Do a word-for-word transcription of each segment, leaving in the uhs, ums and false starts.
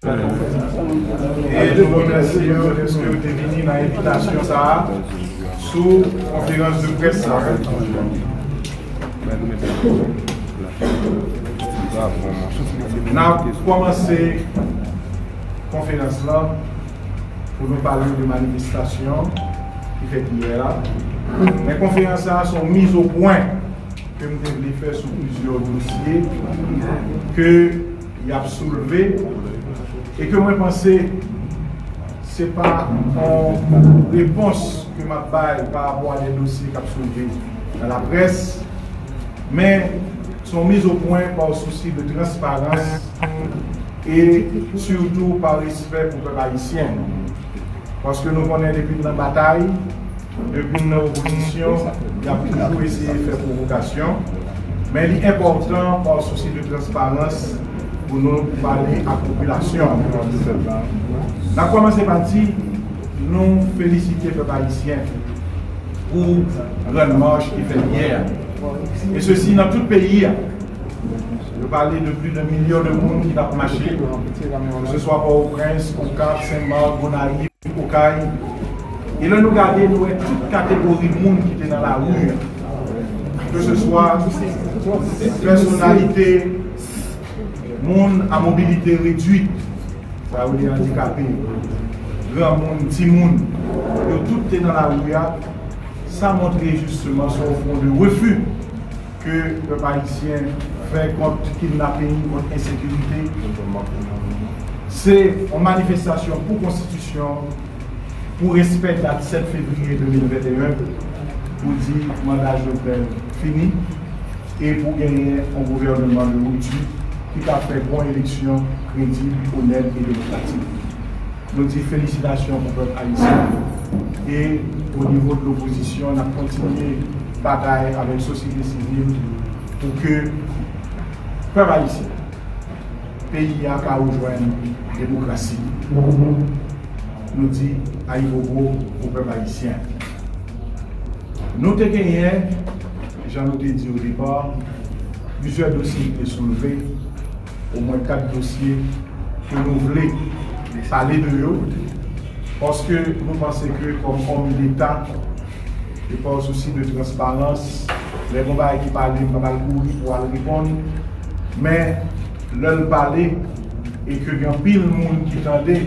E nou remèsye yo dèske yo te vini nan envitasyon sa a sou konferans de près sa a. N ap kòmanse konferans lan pou nou pale de manifestasyon ki fèt yè a. Men konferans sa a se yon miz o pwen ke m te vle fè sou plizyè dosye ke y ap soulve e ke mwen panse se pa yon repons ke m ap bay pa rapò a de dosye k ap soulve nan laprès, men se yon miz o pwen pa sousi de transparans e sitou pa respè pou pèp ayisyen. Paske nou konnen depi n nan batay, depi n nan opozisyon, y ap toujou eseye fè pwovokasyon. Men li enpòtan pa sousi de transparans pou nou pale ak popilasyon. N ap kòmanse pa di nou felisite pèp ayisyen pou Grann Mach ki fèt yè a. E sesi nan tout peyi a. Yo pale de plis de milyon de moun ki t ap mache, ke se swa Pòtoprens, Okap, Senmak, Gonayiv, Okay. E lè nou gade, nou wè tout kategori moun ki te nan lari a. Ke se swa pèsonalite, moun a mobilite redwit, sa yo rele andikape, granmoun, timoun, yo tout te nan lari a. Sa montre jisteman se yon fwon de refi ke pèp ayisyen fè kont kidnaping, kont ensekirite. Se yon manifestasyon pou konstitisyon, pou respè dat sèt fevriye de mil venteyen, pou di manda Jovenel fini e pou genyen yon gouvènman de rupture ki ka fè bon eleksyon kredib, onèt e demokratik. Nou di felisitasyon pou pèp ayisyen. E o nivo de lopozisyon, n ap kontinye batay avèk sosyete sivil pou ke pèp ayisyen, peyi a ka rejwenn demokrasi. Nou di ayibobo pou pèp ayisyen. Nou te genyen, jan nou te di o depa, plizyè dosye ki te soulve, omwen kat dosye ke nou vle pale de yo, paske nou panse ke kòm òm deta, e pa sousi de transparans, lè gon bagay ki pale, m pa pral kouri pou al reponn, men lè l pale e ke gen anpil moun ki tande,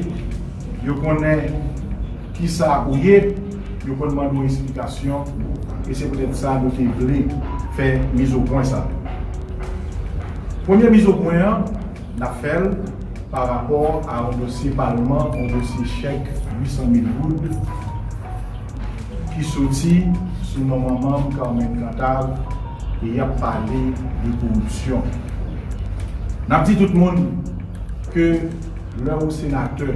yo konnen kisa ou ye, yo konn mande w esplikasyon, e se poutèt sa nou te vle fè miz o pwen sa. Premye miz o pwen an, n ap fè l pa rapò a yon dosye palman, yon dosye chèk uit san mil goud ki soti sou non manman m Carmen Cantave, e y ap pale de koripsyon. N ap di tout moun ke lè ou senatè,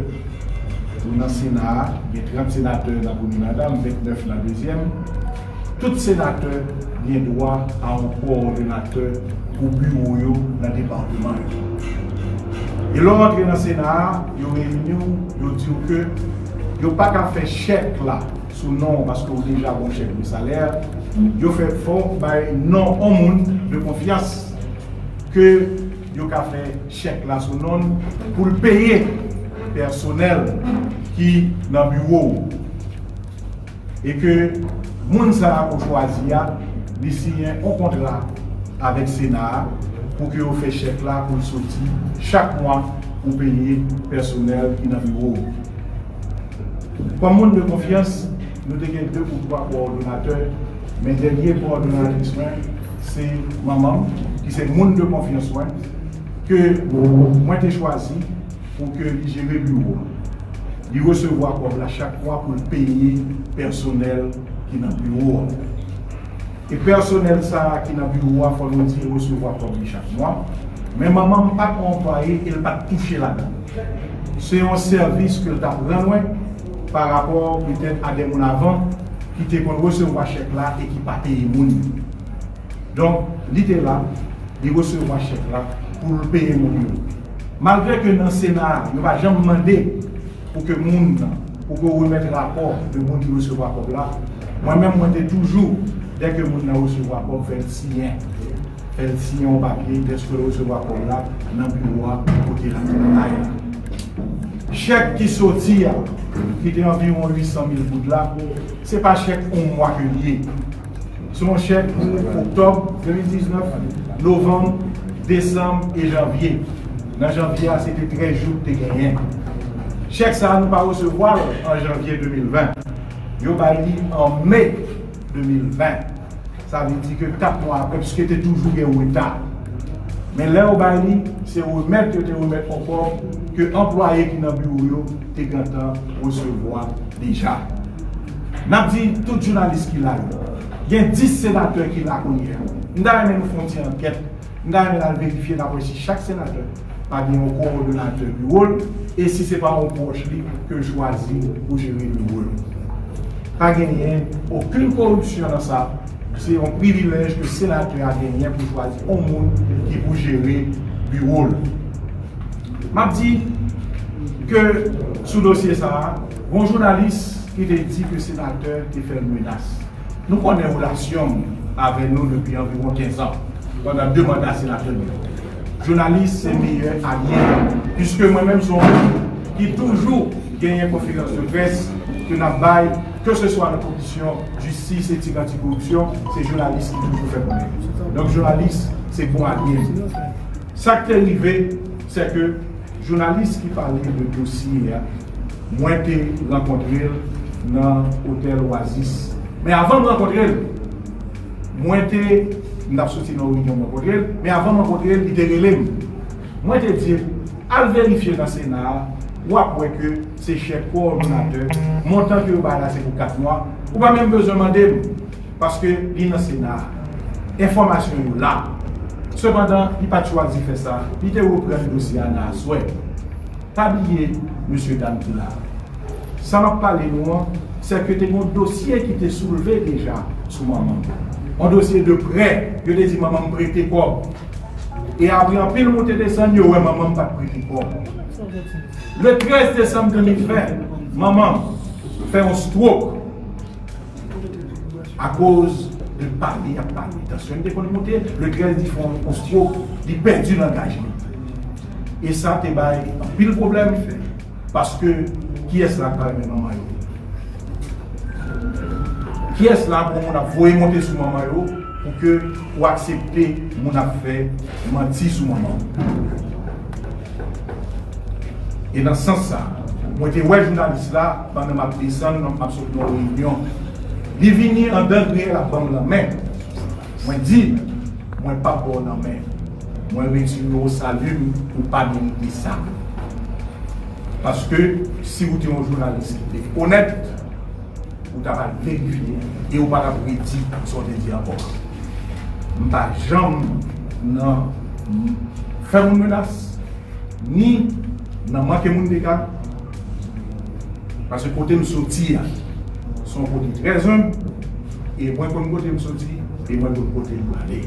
ou nan Sena a, gen trant senatè nan premye manda, m ventnèf nan dezyèm, tout senatè gen dwa a yon kowòdonatè pou biwo yo nan depatman yo. E lè w antre nan Sena a, yo reyini w, yo di w ke yo pa ka fè chèk la sou non w paske w deja gon chèk de salè. Yo fè fò w bay non yon moun de konfyans ke yo ka fè chèk la sou non l pou l peye pèsonèl ki nan biwo w. E ke moun sa a ou chwazi a, li siyen yon kontra avèk Sena a pou ke yo fè chèk la pou l soti chak mwa pou peye pèsonèl ki nan biwo w. Kòm moun de konfyans, nou te gen de ou twa kowòdonatè, men dènye kowòdonatris mwen, se manman m, ki se moun de konfyans mwen, ke mwen te chwazi pou ke li jere biwo a. Li resevwa kòb la chak mwa pou l peye pèsonèl ki nan biwo a. E pèsonèl sa a ki nan biwo a, fò nou di, resevwa kòb li chak mwa. Men manman m pa t yon anplwaye e l pa t touche ladan. Se yon sèvis ke l t ap rann mwen pa rapò petèt a de moun avan ki te konn resevwa chèk la e ki pa peye moun yo. Donk, li te la, li resevwa chèk la pou l peye moun yo. Malgre ke nan Sena a, yo pa janm mande pou ke moun nan, pou ke w remèt rapò de moun ki resevwa kòb la, mwen menm, mwen te toujou, dèke moun nan resevwa kòb, fè l siyen. Fè l siyen yon papye dèske l resevwa kòb la nan biwo a kote l ap travay la. Chèk ki soti a, ki te anviwon uit san mil goud la, se pa chèk yon mwa ke l ye. Se yon chèk pou oktòb de mil diznèf, novanm, desanm e janvye. Nan janvye a, se te trèz jou k te genyen. Chèk sa a, nou pa resevwa l an janvye de mil ven. Yo bay li an me de mil ven. Sa vle di ke kat mwa apre, piske te toujou gen reta. Men lè yo bay li, se remèt yo te remèt yon kòb ke anplwaye ki nan biwo yo te gentan resevwa deja. N ap di tout jounalis ki la yo, gen dis senatè ki la kounye a. M ta renmen nou fè yon ti ankèt. M ta renmen n al verifye, n ap wè si chak senatè pa gen yon kowòdonatè biwo l, e si se pa yon pwòch li ke l chwazi pou jere biwo l. Pa genyen okenn koripsyon nan sa. Se yon privilèj ke senatè a genyen pou chwazi yon moun ki pou jere biwo l. M ap di ke sou dosye sa a, gon jounalis ki te di ke senatè te fè l menas. Nou konnen relasyon m avè nou depi anviwon kenz an, pandan de manda senatè m yo. Jounalis se meyè alye m, piske mwen menm se yon moun ki toujou genyen konferans de près ke n ap bay, ke se swa nan komisyon jistis, etik, antikoripsyon, se jounalis ki toujou fè konnen. Donk, jounalis se bon alye m. Sa k te rive, se ke jounalis ki pale de dosye a, mwen te rankontre l nan otèl Oasis. Men avan m rankontre l, mwen te, m t ap soti nan yon reyinyon, m rankontre l, men avan m rankontre l, li te rele m. Mwen te di l, al verifye nan Sena a, w ap wè ke se chèk kowòdonatè, montan ke yo bay la se pou kat mwa, ou pa menm bezwen mande m, paske li nan Sena a. Enfòmasyon yo la. Sepandan, li pa t chwazi fè sa, li te reprann dosye a nan aswè. Pa bliye, mesye dam ki la a. Sa m ap pale nou an, se ke te gen yon dosye ki te soulve deja sou manman m. Yon dosye de prè, yo te di manman m prete kòb. E apre anpil moute desann, yo wè manman m pa t prete kòb. Le trèz desanm de mil ven, manman m fè yon stroke. Akoz de pale y ap pale, tansyon li te konn moute, le trèz li fè yon stroke, li pèdi langaj li. E sa te bay anpil pwoblèm, paske kiyès la k pa renmen manman yo? Kiyès la pou moun ap voye monte sou manman yo pou ke ou aksepte moun ap fè manti sou manman w? E nan sans sa, mwen te wè jounalis la pandan m ap desann, m ap sot nan reyinyon. Li vini anndan griyen l ap ban m lanmen. Mwen di l, mwen p ap ba w lanmen. Mwen retire w sali m, ou pa merite sa. Paske si w te yon jounalis ki te onèt, ou ta pral verifye e ou pa t ap redi sa w te di ankò. M pa janm nan fè moun menas, ni nan manke moun dega, paske kote m soti a, se yon kote trè enb, e mwen konn kote m soti, e mwen konn kote m prale.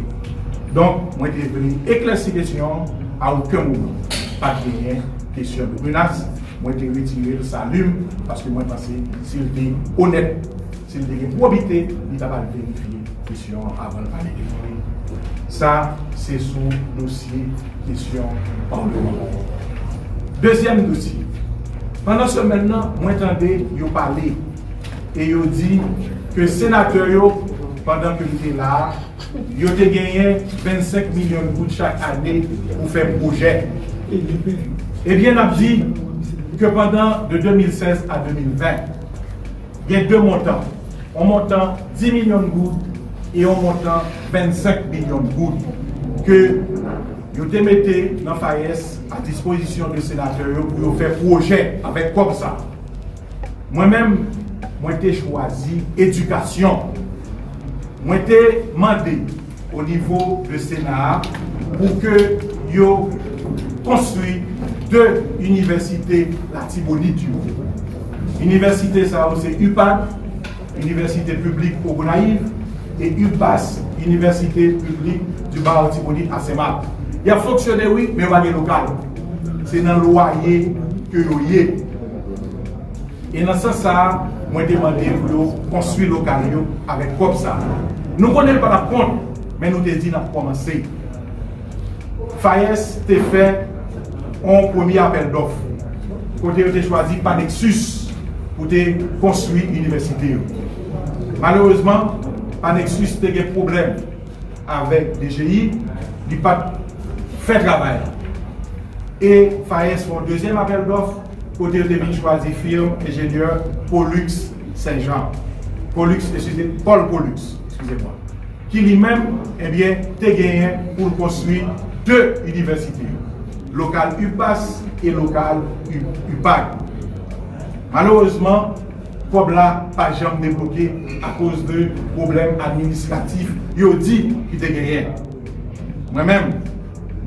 Donk, mwen te vle eklèsi kesyon an, a okenn moman pa t genyen kesyon de menas, mwen te retire l sali m, paske mwen panse si l te onèt, si l te gen pwobite, li ta pral verifye kesyon an avan l pale de li. Sa, se sou dosye kesyon palman an. Dezyèm dosye. Pandan semèn nan, mwen tande yo pale e yo di ke senatè yo, pandan ke m te la a, yo te genyen vennsenk milyon goud chak ane pou fè pwojè. Ebyen, n ap di ke pandan de de mil sèz a de mil ven, gen de montan, yon montan dis milyon goud e yon montan vennsenk milyon goud ke yo te mete nan FAES a dispozisyon de senatè yo pou yo fè pwojè avèk kòb sa. Mwen menm, mwen te chwazi edikasyon. Mwen te mande o nivo de Sena a pou ke yo konstwi de inivèsite Latibonit yo. Inivèsite sa yo se UPAD, Inivèsite Piblik Ogonayiv, e UPAS, Inivèsite Piblik di Ba Latibonit a Senmak. Y ap fonksyone, wi, men yo pa gen lokal. Se nan lwaye ke yo ye. E nan sans sa a, mwen te mande pou yo konstwi lokal yo avèk kòb sa a. Nou konnen l pa t ap kont, men nou te di n ap kòmanse. FAES te fè yon premye apèl dòf. kote yo te chwazi Panexus pou te konstwi inivèsite yo. Malerezman, Panexus te gen pwoblèm avèk D G I, li pa t fè travay la. E FAES fè yon dezyèm apèl dòf kote yo te vin chwazi firm enjenyè Pollux Saint-Jean. Pollux, eskize, Paul Pollux, eskize mwa. Ki li menm, ebyen, te genyen pou l konstwi de inivèsite yo, lokal UPAS e lokal U-, UPAG. Malerezman, kòb la pa janm debloke akoz de pwoblèm administratif yo di ki te genyen. Mwen menm,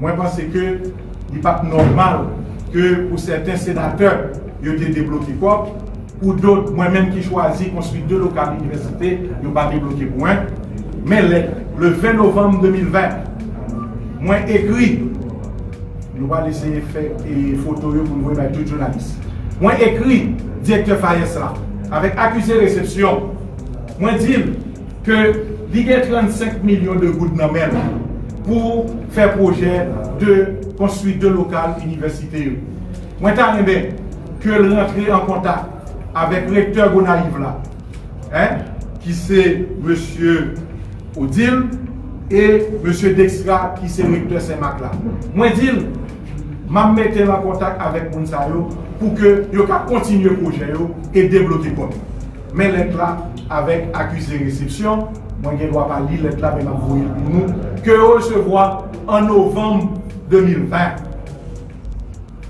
mwen panse ke li pa t nòmal ke pou sèten senatè yo te debloke kòb, pou dòt, mwen menm ki chwazi konstwi de lokal inivèsite, yo pa debloke pou mwen. Men lèt, le ven novanm de mil ven, mwen ekri, nou pral eseye fè, e, foto yo pou nou voye bay tout jounalis. Mwen ekri direktè FAES la avèk akize resepsyon. Mwen di l ke li gen trannsenk milyon de goud nan men l pou fè pwojè de konstwi de lokal inivèsite yo. Mwen ta renmen ke l rantre an kontak avèk rektè Gonayiv la, en, ki se mesye Odile, e mesye Dextra, ki se rektè Senmak la. Mwen di l, m ap mete l an kontak avèk moun sa yo pou ke yo ka kontinye pwojè yo e debloke kòb. Men lèt la avèk akize resepsyon, mwen gen dwa pa li lèt la, men m ap voye l pou nou, ke yo resevwa an novanm de mil ven.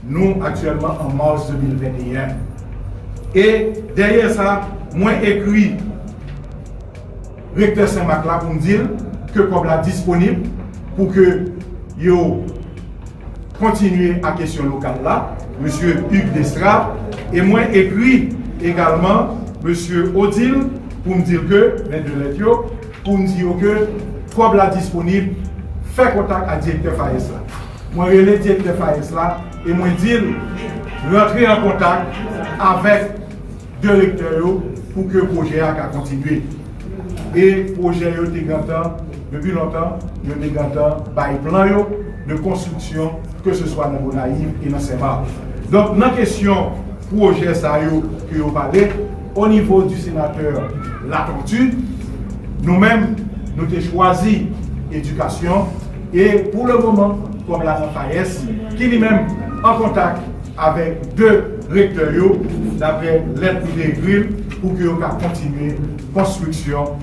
Nou aktyèlman an mas de mil venteyen. E dèyè sa, mwen ekri rektè Senmak la pou m di l ke kòb la disponib pou ke yo kontinye ak kesyon lokal la, mesye Hugues Destra, e mwen ekri egalman mesye Odile pou m di l ke, men de lèt yo, pou m di yo ke kòb la disponib, fè kontak ak direktè FAES la. Mwen rele direktè FAES la e mwen di l rantre an kontak avèk direktè yo pou ke pwojè a ka kontinye. E pwojè yo te gentan, depi lontan, yo te gentan bay plan yo de konstriksyon, ke se swa nan Gonayiv e nan Senmak. Donk, nan kesyon pwojè sa yo ke yo pale, o nivo di senatè Latortue, nou menm, nou te chwazi edikasyon, e pou le moman, kòb la nan FAES, ki li menm an kontak avèk de rektè yo, daprè lèt li te ekri l, pou ke yo ka kontinye konstriksyon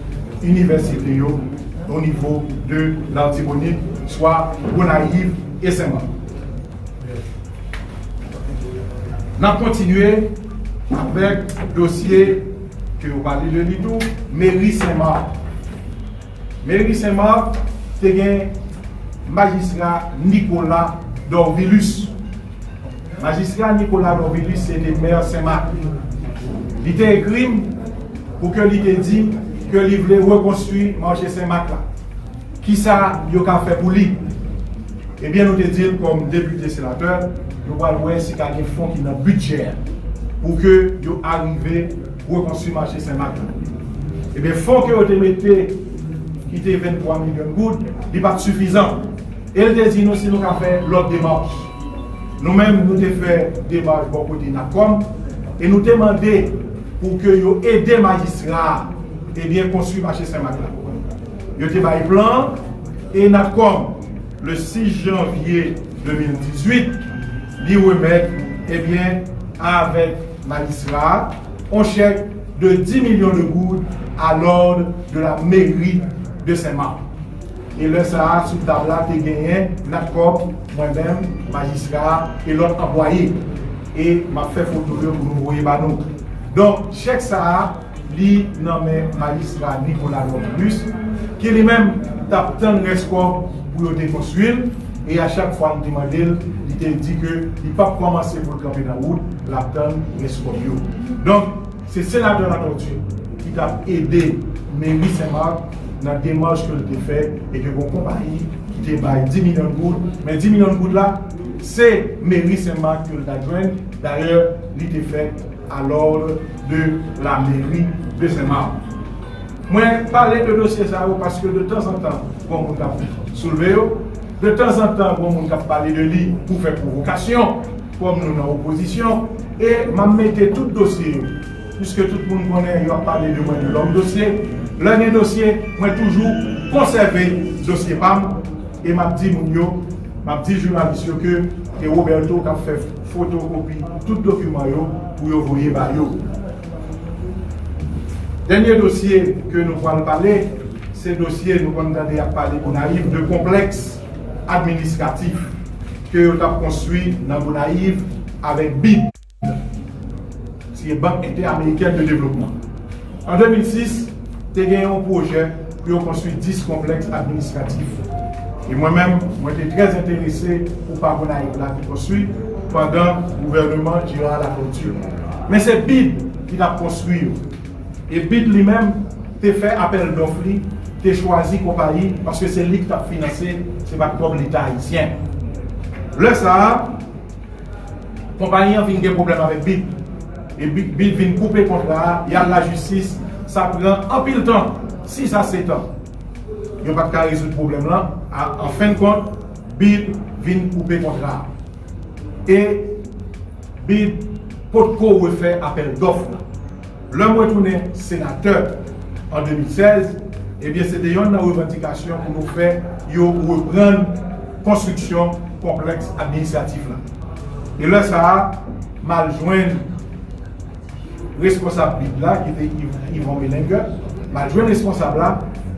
inivèsite yo o nivo de Latibonit, swa Gonayiv e Senmak. N ap kontinye avèk dosye ke yo pale de li tou, meri Senmak. Meri Senmak te gen majistra Nicolas Dorvilus. Majistra Nicolas Dorvilus se te mè Senmak. Li te ekri m pou ke li te di ke li vle rekonstwi mache Senmak la. Kisa yo ka fè pou li? Ebyen, nou te di l kòm depite senatè, nou pral wè si ka gen fon ki nan bidjè pou ke yo arive rekonstwi mache Senmak la. Ebyen, fon ke yo te mete, ki te venntwa milyon goud, li pa t sifizan. E l te di nou si nou ka fè lòt demach. Nou menm, nou te fè demach bò kote Natcom e nou te mande pou ke yo ede majistra a, ebyen, konstwi mache Senmak la. Yo te bay plan an e Natcom, le sis janvye de mil dizuit, li remèt, ebyen, avèk majistra a, yon chèk de dis milyon de goud à l'ordre de la mairie de Saint-Marc. E lè sa a, sou tab la, te genyen Natcom, mwen menm, majistra a e lòt anplwaye. E m ap fè foto yo pou nou voye ba nou. Donk, chèk sa a, li nan men majistra Nicolas Dorvilus, ki li menm t ap tann rès kòb pou yo te konstwi l, e a chak fwa n te mande l, li te di ke li p ap kòmanse pou l kanpe nan wout, l ap tann rès kòb yo. Donk, se senatè Latortue ki t ap ede meri Senmak nan demach ke l te fè, e ke gon konpayi ki te bay dis milyon goud, men dis milyon goud la, se meri Senmak ke l t ap jwenn. Dayè, li te fèt à l'ordre de la mairie de Saint-Marc. Mwen pale de dosye sa yo paske de tanzantan, gon moun k ap soulve yo, de tanzantan, gon moun k ap pale de li pou fè pwovokasyon. Kòm nou nan opozisyon, e m ap mete tout dosye yo, piske tout moun konnen yo ap pale de mwen de lòm dosye. Lè gen dosye, mwen toujou konsève dosye pa m, e m ap di moun yo, m ap di jounalis yo ke e Roberto k ap fè fotokopi tout dokiman yo pou yo voye ba yo. Dènye dosye ke nou pral pale, se dosye nou konn tande y ap pale Gonayiv de konplèks administratif ke yo t ap konstwi nan Gonayiv avèk bid, se Banque Interamericane de Développement. An de mil sis, te gen yon pwojè pou yo konstwi dis konplèks administratif. E mwen menm, mwen te trè enterese pou pa Gonayiv la te konstwi pandan gouvèneman Gérard Latortue. Men se bid ki t ap konstwi yo. E bid li menm te fè apèl dòf li, te chwazi konpayi, paske se li ki t ap finanse, se pa t kòb Leta ayisyen. Lè sa a, konpayi an vin gen pwoblèm avèk bid. E bid, bid vin koupe kontra a, y al lajistis, sa pran anpil tan, sis a sèt an. Yo pa t ka rezoud pwoblèm lan, a, an fen de kont, bid vin koupe kontra a. E bid potko refè apèl dòf la. Lè m retounen senatè an de mil sèz, ebyen, se te yonn nan revandikasyon pou nou fè yo reprann konstriksyon konplèks administratif la. E lè sa a, m al jwenn responsab bid la, ki te Yv-, Yvon Belenguer, m al jwenn responsab la,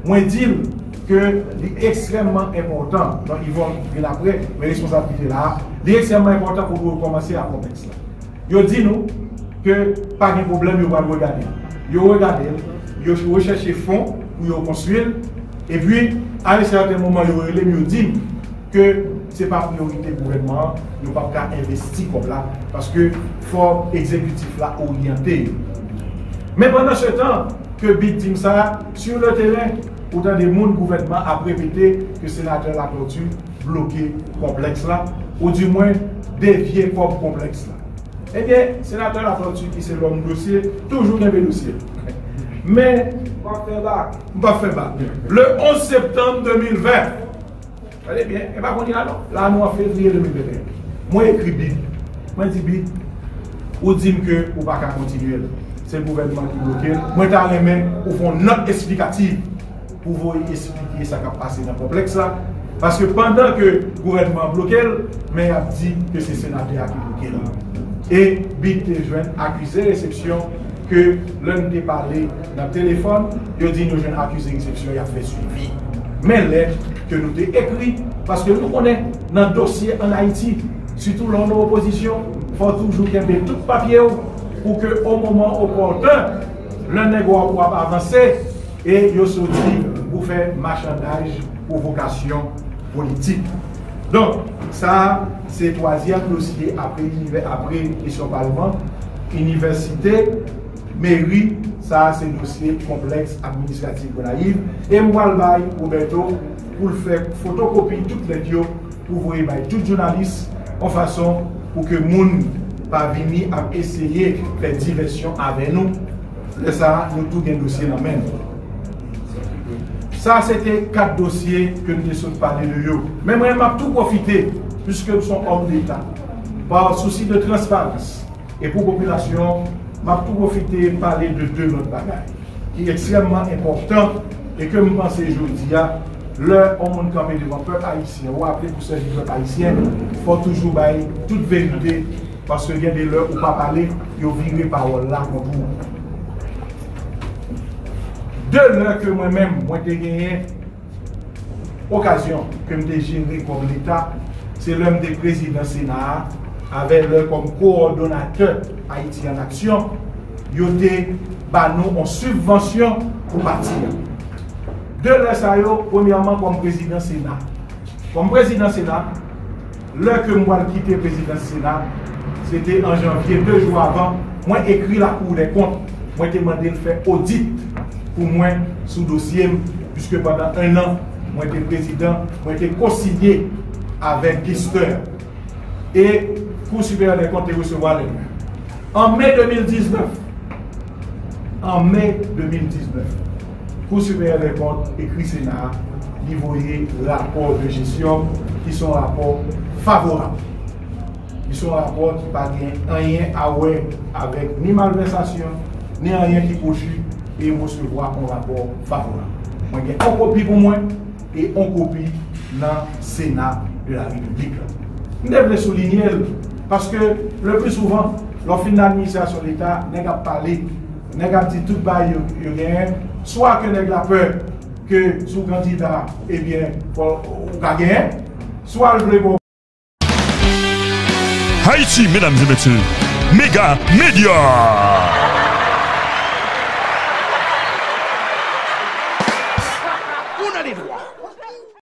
mwen di l ke li ekstrèmman enpòtan, non, Yvon vin apre, men responsab ki te la a, li ekstrèmman enpòtan pou nou rekòmanse ak konplèks la. Yo di nou ke pa gen pwoblèm, yo pral regade l. Yo regade l, yo rechèche fon pou yo konstwi l, epi, a yon sèten moman, yo rele m, yo di m ke se pa priyorite gouvènman an, yo p ap ka envesti kòb la, paske fò egzekitif la oryante yo. Men pandan se tan ke bid di m sa, sur le terrain, ou tande moun gouvènman ap repete ke senatè Latortue bloke konplèks la, oudimwen devye kòb konplèks la. Ebyen, senatè Latortue, ki se lòm dosye, toujou kenbe dosye l. Men, m p ap fè bak. M p ap fè bak. Le onz septanm de mil ven, tande byen, e pa kounye a non, la nou an fevriye de mil venteyen. Mwen ekri bid. Mwen di bid, ou di m ke ou pa ka kontinye l. Se gouvènman ki bloke l. Mwen ta renmen ou fè yon nòt esplikatif pou voye esplike sa k ap pase nan konplèks la. Paske pandan ke gouvènman an bloke l, men y ap di ke se senatè a ki bloke l. E bid te jwenn akize resepsyon ke lè n te pale nan telefòn, yo di n yo jwenn akize resepsyon, y ap fè swivi. Men lèt ke nou te ekri, paske nou konnen nan dosye ann Ayiti, sitou lè w nan opozisyon, fò w toujou kenbe tout papye w pou ke o moman opòten, lè nèg w ap avanse, e yo soti pou fè machandaj pwovokasyon politik. Donk, sa a, se twazyèm dosye apre inivè-, apre kesyon palman, inivèsite, meri, sa a, se dosye konplèks administratif Gonayiv. E m pral bay Roberto pou l fè fotokopi tout lèt yo pou voye bay tout jounalis, yon fason pou ke moun pa vini ap eseye fè divèsyon avè nou. Lè sa a, nou tou gen dosye nan men nou. Sa se te kat dosye ke m te sot pale de yo. Men mwen, m ap tou pwofite, piske m se yon òm deta, pa sousi de transparans e pou popilasyon, m ap tou pwofite pale de de lòt bagay ki ekstrèmman enpòtan e ke m panse jodi a, lè yon moun kanpe devan pèp ayisyen, ou aple pou sèvi pèp ayisyen, fò w toujou bay tout verite, paske gen de lè ou pa pale, yo vire pawòl la kont ou. De lè ke mwen menm, mwen te genyen okazyon ke m te jere kòm Leta, se lè m te prezidan Sena a, avè lè kòm kowòdonatè Ayiti an Aksyon, yo te ba nou yon sibvansyon pou pati a. De lè sa yo, premyèman kòm prezidan Sena. Kòm prezidan Sena, lè ke m pral kite prezidans Sena, se te an janvye, de jou avan, mwen ekri Lakou dè Kont, mwen te mande l fè odit pou mwen sou dosye m, piske pandan en an, mwen te prezidan, mwen te kosinye avèk Kester. E Kou Siperyè dè Kont te resevwa lèt mwen. An me de mil diznèf, an me de mil diznèf, Kou Siperyè dè Kont ekri Sena a, li voye rapò de jesyon ki se yon rapò favorab. Se yon rapò ki pa gen anyen a wè avèk ni malvèsasyon, ni anyen ki kwochi, e m resevwa yon rapò favorab. Mwen gen yon kopi pou mwen e yon kopi nan Sena de la Repiblik la. M te vle soulinye l, paske le pli souvan, lè w fin nan administrasyon Leta, nèg ap pale, nèg ap di tout bagay yo, yo genyen, swa ke nèg la pè ke si w kandida, ebyen, fò w ka genyen, swa l vle ba w Haïti, mesdames et messieurs, Méga Média.